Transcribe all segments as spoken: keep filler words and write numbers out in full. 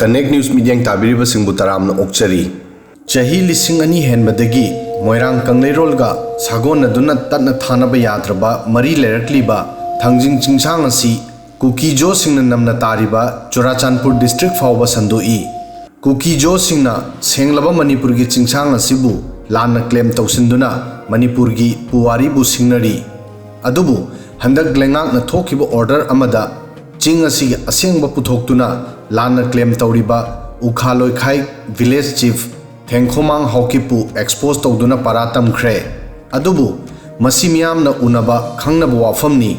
Connect News ꯃꯤꯠꯌꯦꯡ ꯇꯥꯕꯤꯔꯤꯕꯁꯤꯡꯕꯨ ꯇꯔꯥꯝꯅ ꯑꯣꯛꯆꯔꯤ꯫ ꯆꯍꯤ ꯂꯤꯁꯤꯡ ꯑꯅꯤ ꯍꯦꯟꯕꯗꯒꯤ ꯃꯣꯏꯔꯥꯡ ꯀꯪꯂꯩꯔꯣꯜꯒ ꯁꯥꯒꯣꯟꯅꯗꯨꯅ ꯇꯠꯅ ꯊꯥꯅꯕ ꯌꯥꯗ꯭ꯔꯕ ꯃꯔꯤ ꯂꯩꯔꯛꯂꯤꯕ ꯊꯥꯡꯖꯤꯡ ꯆꯤꯡꯁꯥꯡ ꯑꯁꯤ ꯀꯨꯀꯤꯖꯣꯁꯤꯡꯅ ꯅꯝꯅ ꯇꯥꯔꯤꯕ ꯆꯨꯔꯥꯆꯥꯟꯄꯨꯔ ꯗꯤꯁꯇ꯭ꯔꯤꯛ ꯐꯥꯎꯕ ꯁꯟꯗꯣꯛꯏ꯫ ꯀꯨꯀꯤꯖꯣꯁꯤꯡꯅ ꯁꯦꯡꯂꯕ ꯃꯅꯤꯄꯨꯔꯒꯤ ꯆꯤꯡꯁꯥꯡ ꯑꯁꯤꯕꯨ ꯂꯥꯟꯅ ꯀ꯭ꯂꯦꯝ ꯇꯧꯁꯤꯟꯗꯨꯅ ꯃꯅꯤꯄꯨꯔꯒꯤ ꯄꯨꯋꯥꯔꯤꯕꯨ ꯁꯤꯡꯅꯔꯤ꯫ ꯑꯗꯨꯕꯨ ꯍꯟꯗꯛ ꯂꯩꯉꯥꯛꯅ ꯊꯣꯛꯈꯤꯕ ꯑꯣꯔꯗꯔ ꯑꯃꯗ ꯆꯤꯡ ꯑꯁꯤꯒꯤ ꯑꯁꯦꯡꯕ ꯄꯨꯊꯣꯛꯇꯨꯅ ꯂꯥꯟꯅ ꯀ꯭ꯂꯦꯝ ꯇꯧꯔꯤꯕ ꯎꯈꯥ ꯂꯣꯏꯈꯥꯏ ꯚꯤꯂꯦꯖ ꯆꯤꯐ ꯊꯦꯡꯈꯣꯃꯥꯡ ꯍꯥꯎꯀꯤꯞꯄꯨ ꯑꯦꯛꯁꯄꯣꯖ ꯇꯧꯗꯨꯅ ꯄꯔꯥ ꯇꯝꯈ꯭ꯔꯦ꯫ ꯑꯗꯨꯕꯨ ꯃꯁꯤ ꯃꯤꯌꯥꯝꯅ ꯎꯅꯕ ꯈꯪꯅꯕ ꯋꯥꯐꯝꯅꯤ꯫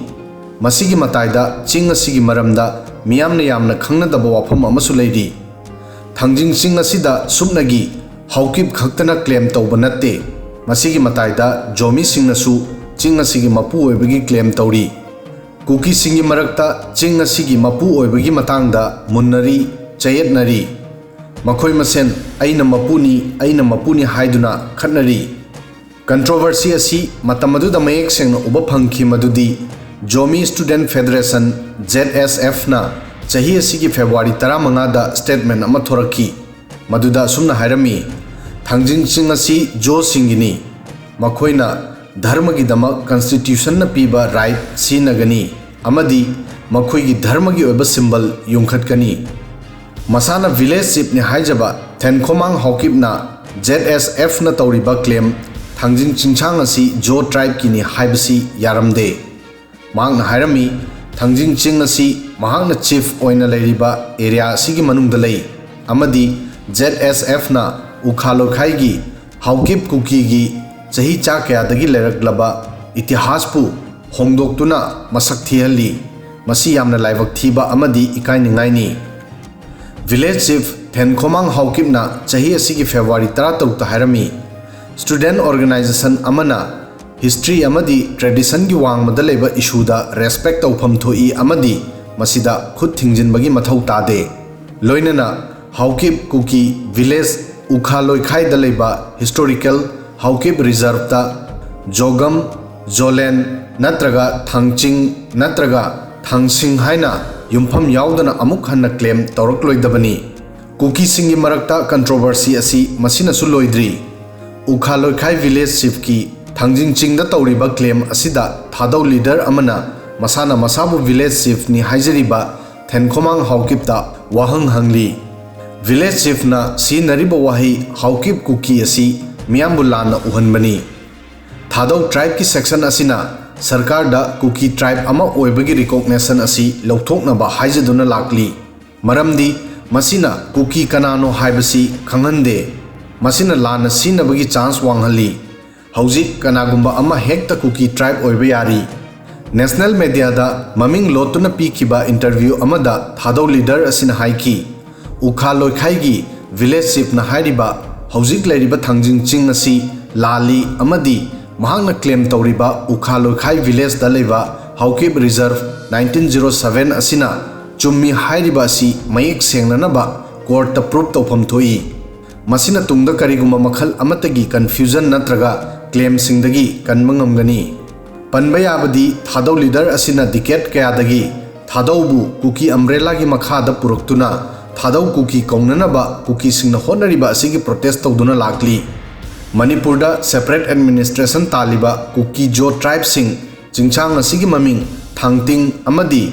ꯃꯁꯤꯒꯤ ꯃꯇꯥꯏꯗ ꯆꯤꯡ ꯑꯁꯤꯒꯤ ꯃꯔꯝꯗ ꯃꯤꯌꯥꯝꯅ ꯌꯥꯝꯅ ꯈꯪꯅꯗꯕ ꯋꯥꯐꯝ ꯑꯃꯁꯨ ꯂꯩꯔꯤ꯫ ꯊꯥꯡꯖꯤꯡ ꯆꯤꯡ ꯑꯁꯤꯗ ꯁꯨꯞꯅꯒꯤ ꯍꯥꯎꯀꯤꯞ ꯈꯛꯇꯅ ꯀ꯭ꯂꯦꯝ ꯇꯧꯕ ꯅꯠꯇꯦ꯫ ꯃꯁꯤꯒꯤ ꯃꯇꯥꯏꯗ ꯖꯣꯃꯤꯁꯤꯡꯅꯁꯨ ꯆꯤꯡ ꯑꯁꯤꯒꯤ ꯃꯄꯨ ꯑꯣꯏꯕꯒꯤ ꯀ꯭ꯂꯦꯝ ꯇꯧꯔꯤ꯫ ꯀꯨꯀꯤꯁꯤꯡꯒꯤ ꯃꯔꯛꯇ ꯆꯤꯡ ꯑꯁꯤꯒꯤ ꯃꯄꯨ ꯑꯣꯏꯕꯒꯤ ꯃꯇꯥꯡꯗ ꯃꯨꯟꯅꯔꯤ, ꯆꯌꯦꯠꯅꯔꯤ꯫ ꯃꯈꯣꯏ ꯃꯁꯦꯟ "ꯑꯩꯅ ꯃꯄꯨꯅꯤ, ꯑꯩꯅ ꯃꯄꯨꯅꯤ" ꯍꯥꯏꯗꯨꯅ ꯈꯠꯅꯔꯤ꯫ ꯀꯟꯇ꯭ꯔꯣꯚꯔꯁꯤ ꯑꯁꯤ ꯃꯇꯝ ꯑꯗꯨꯗ ꯃꯌꯦꯛ ꯁꯦꯡꯅ ꯎꯕ ꯐꯪꯈꯤ, ꯃꯗꯨꯗꯤ ꯖꯣꯃꯤ ꯁ꯭ꯇꯨꯗꯦꯟꯠ ꯐꯦꯗꯔꯦꯁꯟ, ꯖꯦꯗ ꯑꯦꯁ ꯑꯦꯐꯅ ꯆꯍꯤ ꯑꯁꯤꯒꯤ ꯐꯦꯕ꯭ꯔꯨꯋꯥꯔꯤ ꯇꯔꯥꯃꯉꯥꯗ ꯁ꯭ꯇꯦꯠꯃꯦꯟꯠ ꯑꯃ ꯊꯣꯔꯛꯈꯤ꯫ ꯃꯗꯨꯗ ꯑꯁꯨꯝꯅ ꯍꯥꯏꯔꯝꯃꯤ, "ꯊꯥꯡꯖꯤꯡ ꯆꯤꯡ ꯑꯁꯤ ꯖꯣꯁꯤꯡꯒꯤꯅꯤ꯫ ꯃꯈꯣꯏꯅ ꯙꯔꯃꯒꯤꯗꯃꯛ ꯀꯟꯁꯇꯤꯇ꯭ꯌꯨꯁꯟꯅ ꯄꯤꯕ ꯔꯥꯏꯠ ꯁꯤꯖꯤꯟꯅꯒꯅꯤ ꯑꯃꯗꯤ ꯃꯈꯣꯏꯒꯤ ꯙꯔꯃꯒꯤ ꯑꯣꯏꯕ ꯁꯤꯝꯕꯜ ꯌꯨꯝꯈꯠꯀꯅꯤ꯫" ꯃꯁꯥꯅ ꯚꯤꯂꯦꯖ ꯆꯤꯐꯅꯤ ꯍꯥꯏꯖꯕ ꯊꯦꯟꯈꯣꯃꯥꯡ ꯍꯥꯎꯀꯤꯞꯅ ꯖꯦꯗ ꯑꯦꯁ ꯑꯦꯐꯅ ꯇꯧꯔꯤꯕ ꯀ꯭ꯂꯦꯝ ꯊꯥꯡꯖꯤꯡ ꯆꯤꯡꯁꯥꯡ ꯑꯁꯤ ꯖꯣ ꯇ꯭ꯔꯥꯏꯕꯀꯤꯅꯤ ꯍꯥꯏꯕꯁꯤ ꯌꯥꯔꯝꯗꯦ꯫ ꯃꯍꯥꯛꯅ ꯍꯥꯏꯔꯝꯃꯤ, ꯊꯥꯡꯖꯤꯡ ꯆꯤꯡ ꯑꯁꯤ ꯃꯍꯥꯛꯅ ꯆꯤꯐ ꯑꯣꯏꯅ ꯂꯩꯔꯤꯕ ꯑꯦꯔꯤꯌꯥ ꯑꯁꯤꯒꯤ ꯃꯅꯨꯡꯗ ꯂꯩ ꯑꯃꯗꯤ ꯖꯦꯗ ꯑꯦꯁ ꯑꯦꯐꯅ ꯎꯈꯥ ꯂꯣꯏꯈꯥꯏꯒꯤ ꯍꯥꯎꯀꯤꯞ ꯀꯨꯀꯤꯒꯤ ꯆꯍꯤ ꯆꯥ ꯀꯌꯥꯗꯒꯤ ꯂꯩꯔꯛꯂꯕ ꯏꯇꯤꯍꯥꯁꯄꯨ ꯍꯣꯡꯗꯣꯛꯇꯨꯅ ꯃꯁꯛ ꯊꯤꯍꯜꯂꯤ꯫ ꯃꯁꯤ ꯌꯥꯝꯅ ꯂꯥꯏꯕꯛ ꯊꯤꯕ ꯑꯃꯗꯤ ꯏꯀꯥꯏꯅꯤꯡꯉꯥꯏꯅꯤ꯫ ꯚꯤꯂꯦꯖ ꯆꯤꯐ ꯊꯦꯟꯈꯣꯃꯥꯡ ꯍꯥꯎꯀꯤꯞꯅ ꯆꯍꯤ ꯑꯁꯤꯒꯤ ꯐꯦꯕ꯭ꯔꯨꯋꯥꯔꯤ ꯇꯔꯥꯇꯔꯨꯛꯇ ꯍꯥꯏꯔꯝꯃꯤ, ꯁ꯭ꯇꯨꯗꯦꯟꯠ ꯑꯣꯔꯒꯅꯥꯏꯖꯦꯁꯟ ꯑꯃꯅ ꯍꯤꯁꯇ꯭ꯔꯤ ꯑꯃꯗꯤ ꯇ꯭ꯔꯦꯗꯤꯁꯟꯒꯤ ꯋꯥꯡꯃꯗ ꯂꯩꯕ ꯏꯁꯨꯗ ꯔꯦꯁꯄꯦꯛ ꯇꯧꯐꯝ ꯊꯣꯛꯏ ꯑꯃꯗꯤ ꯃꯁꯤꯗ ꯈꯨꯠ ꯊꯤꯡꯖꯤꯟꯕꯒꯤ ꯃꯊꯧ ꯇꯥꯗꯦ꯫ ꯂꯣꯏꯅꯅ ꯍꯥꯎꯀꯤꯞ ꯀꯨꯀꯤ ꯚꯤꯂꯦꯖ ꯎꯈꯥ ꯂꯣꯏꯈꯥꯏꯗ ꯂꯩꯕ ꯍꯤꯁꯇꯣꯔꯤꯀꯦꯜ ꯍꯥꯎꯀꯤꯞ ꯔꯤꯖꯔꯚꯇ ꯖꯣꯒꯝ, ꯖꯣꯂꯦꯟ ꯅꯠꯇ꯭ꯔꯒ ꯊꯥꯡꯆꯤꯡ ꯅꯠꯇ꯭ꯔꯒ ꯊꯥꯡꯁꯤꯡ ꯍꯥꯏꯅ ꯌꯨꯝꯐꯝ ꯌꯥꯎꯗꯅ ꯑꯃꯨꯛ ꯍꯟꯅ ꯀ꯭ꯂꯦꯝ ꯇꯧꯔꯛꯂꯣꯏꯗꯕꯅꯤ꯫ ꯀꯨꯀꯤꯁꯤꯡꯒꯤ ꯃꯔꯛꯇ ꯀꯟꯇ꯭ꯔꯣꯚꯔꯁꯤ ꯑꯁꯤ ꯃꯁꯤꯅꯁꯨ ꯂꯣꯏꯗ꯭ꯔꯤ꯫ ꯎꯈꯥ ꯂꯣꯏꯈꯥꯏ ꯚꯤꯂꯦꯖ ꯆꯤꯐꯀꯤ ꯊꯥꯡꯖꯤꯡ ꯆꯤꯡꯗ ꯇꯧꯔꯤꯕ ꯀ꯭ꯂꯦꯝ ꯑꯁꯤꯗ ꯊꯥꯗꯧ ꯂꯤꯗꯔ ꯑꯃꯅ ꯃꯁꯥꯅ ꯃꯁꯥꯕꯨ ꯚꯤꯂꯦꯖ ꯆꯤꯐꯅꯤ ꯍꯥꯏꯖꯔꯤꯕ ꯊꯦꯟꯈꯣꯃꯥꯡ ꯍꯥꯎꯀꯤꯞꯇ ꯋꯥꯍꯪ ꯍꯪꯂꯤ꯫ ꯚꯤꯂꯦꯖ ꯆꯤꯐꯅ ꯁꯤꯖꯤꯟꯅꯔꯤꯕ ꯋꯥꯍꯩ ꯍꯥꯎꯀꯤꯞ ꯀꯨꯀꯤ ꯑꯁꯤ ꯃꯤꯌꯥꯝꯕꯨ ꯂꯥꯟꯅ ꯎꯍꯟꯕꯅꯤ꯫ ꯊꯥꯗꯧ ꯇ꯭ꯔꯥꯏꯕꯀꯤ ꯁꯦꯛꯁꯟ ꯑꯁꯤꯅ ꯁꯔꯀꯥꯔꯗ ꯀꯨꯀꯤ ꯇ꯭ꯔꯥꯏꯕ ꯑꯃ ꯑꯣꯏꯕꯒꯤ ꯔꯤꯀꯣꯒꯅꯦꯁꯟ ꯑꯁꯤ ꯂꯧꯊꯣꯛꯅꯕ ꯍꯥꯏꯖꯗꯨꯅ ꯂꯥꯛꯂꯤ꯫ ꯃꯔꯝꯗꯤ ꯃꯁꯤꯅ ꯀꯨꯀꯤ ꯀꯅꯥꯅꯣ ꯍꯥꯏꯕꯁꯤ ꯈꯪꯍꯟꯗꯦ꯫ ꯃꯁꯤꯅ ꯂꯥꯟꯅ ꯁꯤꯖꯤꯟꯅꯕꯒꯤ ꯆꯥꯟꯁ ꯋꯥꯡꯍꯜꯂꯤ꯫ ꯍꯧꯖꯤꯛ ꯀꯅꯥꯒꯨꯝꯕ ꯑꯃ ꯍꯦꯛꯇ ꯀꯨꯀꯤ ꯇ꯭ꯔꯥꯏꯕ ꯑꯣꯏꯕ ꯌꯥꯔꯤ꯫ ꯅꯦꯁꯅꯦꯜ ꯃꯦꯗꯤꯌꯥꯗ ꯃꯃꯤꯡ ꯂꯣꯠꯇꯨꯅ ꯄꯤꯈꯤꯕ ꯏꯟꯇꯔꯚ꯭ꯌꯨ ꯑꯃꯗ ꯊꯥꯗꯧ ꯂꯤꯗꯔ ꯑꯁꯤꯅ ꯍꯥꯏꯈꯤ, ꯎꯈꯥ ꯂꯣꯏꯈꯥꯏꯒꯤ ꯚꯤꯂꯦꯖ ꯆꯤꯐꯅ ꯍꯥꯏꯔꯤꯕ ꯍꯧꯖꯤꯛ ꯂꯩꯔꯤꯕ ꯊꯥꯡꯖꯤꯡ ꯆꯤꯡ ꯑꯁꯤ ꯂꯥꯜꯂꯤ ꯑꯃꯗꯤ ꯃꯍꯥꯛꯅ ꯀ꯭ꯂꯦꯝ ꯇꯧꯔꯤꯕ ꯎꯈꯥ ꯂꯣꯏꯈꯥꯏ ꯚꯤꯂꯦꯖꯇ ꯂꯩꯕ Haokip reserve nineteen zero seven ꯑꯁꯤꯅ ꯆꯨꯝꯃꯤ ꯍꯥꯏꯔꯤꯕ ꯑꯁꯤ ꯃꯌꯦꯛ ꯁꯦꯡꯅꯅꯕ ꯀꯣꯔꯠꯇ ꯄ꯭ꯔꯨꯐ ꯇꯧꯐꯝ ꯊꯣꯛꯏ꯫ ꯃꯁꯤꯅ ꯇꯨꯡꯗ ꯀꯔꯤꯒꯨꯝꯕ ꯃꯈꯜ ꯑꯃꯠꯇꯒꯤ ꯀꯟꯐ꯭ꯌꯨꯖꯟ ꯅꯠꯇ꯭ꯔꯒ ꯀ꯭ꯂꯦꯝꯁꯤꯡꯗꯒꯤ ꯀꯟꯕ ꯉꯝꯒꯅꯤ꯫ ꯄꯟꯕ ꯌꯥꯕꯗꯤ ꯊꯥꯗꯧ ꯂꯤꯗꯔ ꯑꯁꯤꯅ ꯗꯤꯀꯦꯠ ꯀꯌꯥꯗꯒꯤ ꯊꯥꯗꯧꯕꯨ ꯀꯨꯀꯤ ꯑꯝꯕ꯭ꯔꯦꯂꯥꯒꯤ ꯃꯈꯥꯗ ꯄꯨꯔꯛꯇꯨꯅ ꯊꯥꯗꯧ ꯀꯨꯀꯤ ꯀꯧꯅꯅꯕ ꯀꯨꯀꯤꯁꯤꯡꯅ ꯍꯣꯠꯅꯔꯤꯕ ꯑꯁꯤꯒꯤ ꯄ꯭ꯔꯣꯇꯦꯁ ꯇꯧꯗꯨꯅ ꯂꯥꯛꯂꯤ꯫ ꯃꯅꯤꯄꯨꯔꯗ ꯁꯦꯄꯔꯦꯠ ꯑꯦꯗꯃꯤꯅꯤꯁꯇ꯭ꯔꯦꯁꯟ ꯇꯥꯜꯂꯤꯕ ꯀꯨꯀꯤ ꯖꯣ ꯇ꯭ꯔꯥꯏꯕꯁꯤꯡ ꯆꯤꯡꯁꯥꯡ ꯑꯁꯤꯒꯤ ꯃꯃꯤꯡ ꯊꯥꯡꯇꯤꯡ ꯑꯃꯗꯤ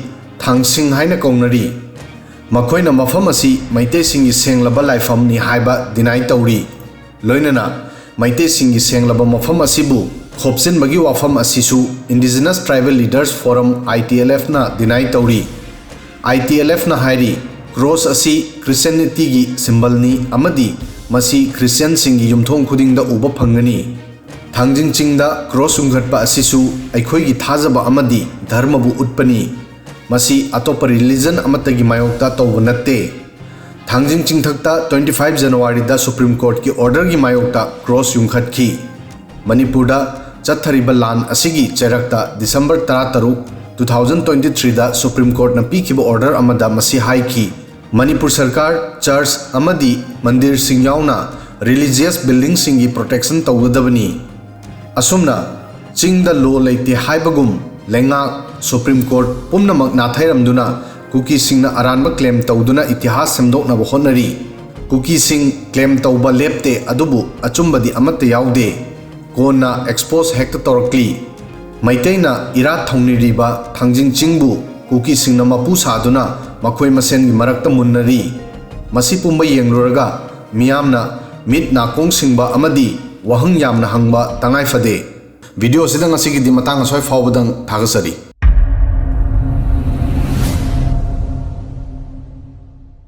ꯊꯥꯡꯁꯤꯡ ꯍꯥꯏꯅ ꯀꯧꯅꯔꯤ꯫ ꯃꯈꯣꯏꯅ ꯃꯐꯝ ꯑꯁꯤ ꯃꯩꯇꯩꯁꯤꯡꯒꯤ ꯁꯦꯡꯂꯕ ꯂꯥꯏꯐꯝꯅꯤ ꯍꯥꯏꯕ ꯗꯤꯅꯥꯏ ꯇꯧꯔꯤ꯫ ꯂꯣꯏꯅꯅ ꯃꯩꯇꯩꯁꯤꯡꯒꯤ ꯁꯦꯡꯂꯕ ꯃꯐꯝ ꯑꯁꯤꯕꯨ ꯈꯣꯞꯆꯤꯟꯕꯒꯤ ꯋꯥꯐꯝ ꯑꯁꯤꯁꯨ Indigenous Tribal Leaders Forum, I T L F, ꯅ ꯗꯤꯅꯥꯏ ꯇꯧꯔꯤ꯫ I T L F ꯅ ꯍꯥꯏꯔꯤ, ꯀ꯭ꯔꯣꯁ ꯑꯁꯤ ꯈ꯭ꯔꯤꯁꯇꯤꯌꯥꯅꯤꯇꯤꯒꯤ ꯁꯤꯝꯕꯜꯅꯤ ꯑꯃꯗꯤ ꯃꯁꯤ ꯈ꯭ꯔꯤꯁꯇꯤꯌꯥꯟꯁꯤꯡꯒꯤ ꯌꯨꯝꯊꯣꯡ ꯈꯨꯗꯤꯡꯗ ꯎꯕ ꯐꯪꯒꯅꯤ꯫ ꯊꯥꯡꯖꯤꯡ ꯆꯤꯡꯗ ꯀ꯭ꯔꯣꯁ ꯌꯨꯡꯈꯠꯄ ꯑꯁꯤꯁꯨ ꯑꯩꯈꯣꯏꯒꯤ ꯊꯥꯖꯕ ꯑꯃꯗꯤ ꯙꯔꯃꯕꯨ ꯎꯠꯄꯅꯤ꯫ ꯃꯁꯤ ꯑꯇꯣꯞꯄ ꯔꯤꯂꯤꯖꯟ ꯑꯃꯠꯇꯒꯤ ꯃꯥꯌꯣꯛꯇ ꯇꯧꯕ ꯅꯠꯇꯦ꯫ ꯊꯥꯡꯖꯤꯡ ꯆꯤꯡꯊꯛꯇ twenty five ꯖꯅꯋꯥꯔꯤꯗ ꯁꯨꯄ꯭ꯔꯤꯝ ꯀꯣꯔꯠꯀꯤ ꯑꯣꯔꯗꯔꯒꯤ ꯃꯥꯌꯣꯛꯇ ꯀ꯭ꯔꯣꯁ ꯌꯨꯡꯈꯠꯈꯤ꯫ ꯃꯅꯤꯄꯨꯔꯗ ꯆꯠꯊꯔꯤꯕ ꯂꯥꯟ ꯑꯁꯤꯒꯤ ꯆꯩꯔꯛꯇ ꯗꯤꯁꯦꯝꯕꯔ ꯇꯔꯥꯇꯔꯨꯛ, two thousand twenty threeꯗ ꯁꯨꯄ꯭ꯔꯤꯝ ꯀꯣꯔꯠꯅ ꯄꯤꯈꯤꯕ ꯑꯣꯔꯗꯔ ꯑꯃꯗ ꯃꯁꯤ ꯍꯥꯏꯈꯤ, ꯃꯅꯤꯄꯨꯔ ꯁꯔꯀꯥꯔ ꯆꯔꯆ ꯑꯃꯗꯤ ꯃꯟꯗꯤꯔꯁꯤꯡ ꯌꯥꯎꯅ ꯔꯤꯂꯤꯖꯤꯌꯁ ꯕꯤꯜꯗꯤꯡꯁꯤꯡꯒꯤ ꯄ꯭ꯔꯣꯇꯦꯛꯁꯟ ꯇꯧꯒꯗꯕꯅꯤ꯫ ꯑꯁꯨꯝꯅ ꯆꯤꯡꯗ ꯂꯣ ꯂꯩꯇꯦ ꯍꯥꯏꯕꯒꯨꯝ ꯂꯩꯉꯥꯛ, ꯁꯨꯄ꯭ꯔꯤꯝ ꯀꯣꯔꯠ ꯄꯨꯝꯅꯃꯛ ꯅꯥꯊꯩꯔꯝꯗꯨꯅ ꯀꯨꯀꯤꯁꯤꯡꯅ ꯑꯔꯥꯟꯕ ꯀ꯭ꯂꯦꯝ ꯇꯧꯗꯨꯅ ꯏꯇꯤꯍꯥꯁ ꯁꯦꯝꯗꯣꯛꯅꯕ ꯍꯣꯠꯅꯔꯤ꯫ ꯀꯨꯀꯤꯁꯤꯡ ꯀ꯭ꯂꯦꯝ ꯇꯧꯕ ꯂꯦꯞꯇꯦ, ꯑꯗꯨꯕꯨ ꯑꯆꯨꯝꯕꯗꯤ ꯑꯃꯠꯇ ꯌꯥꯎꯗꯦ꯫ ꯀꯣꯟꯅ ꯑꯦꯛꯁꯄꯣꯖ ꯍꯦꯛꯇ ꯇꯧꯔꯛꯂꯤ꯫ ꯃꯩꯇꯩꯅ ꯏꯔꯥꯠ ꯊꯧꯅꯤꯔꯤꯕ ꯊꯥꯡꯖꯤꯡ ꯆꯤꯡꯕꯨ ꯀꯨꯀꯤꯁꯤꯡꯅ ꯃꯄꯨ ꯁꯥꯗꯨꯅ ꯃꯈꯣꯏ ꯃꯁꯦꯟꯒꯤ ꯃꯔꯛꯇ ꯃꯨꯟꯅꯔꯤ꯫ ꯃꯁꯤ ꯄꯨꯝꯕ ꯌꯦꯡꯂꯨꯔꯒ ꯃꯤꯌꯥꯝꯅ ꯃꯤꯠ ꯅꯥꯀꯣꯡ ꯁꯤꯡꯕ ꯑꯃꯗꯤ ꯋꯥꯍꯪ ꯌꯥꯝꯅ ꯍꯪꯕ ꯇꯉꯥꯏ ꯐꯗꯦ꯫ ꯚꯤꯗꯤꯑꯣ ꯑꯁꯤꯗ ꯉꯁꯤꯒꯤꯗꯤ ꯃꯇꯥꯡ ꯑꯁ꯭ꯋꯥꯏ ꯐꯥꯎꯕꯗꯪ ꯊꯥꯒꯠꯆꯔꯤ꯫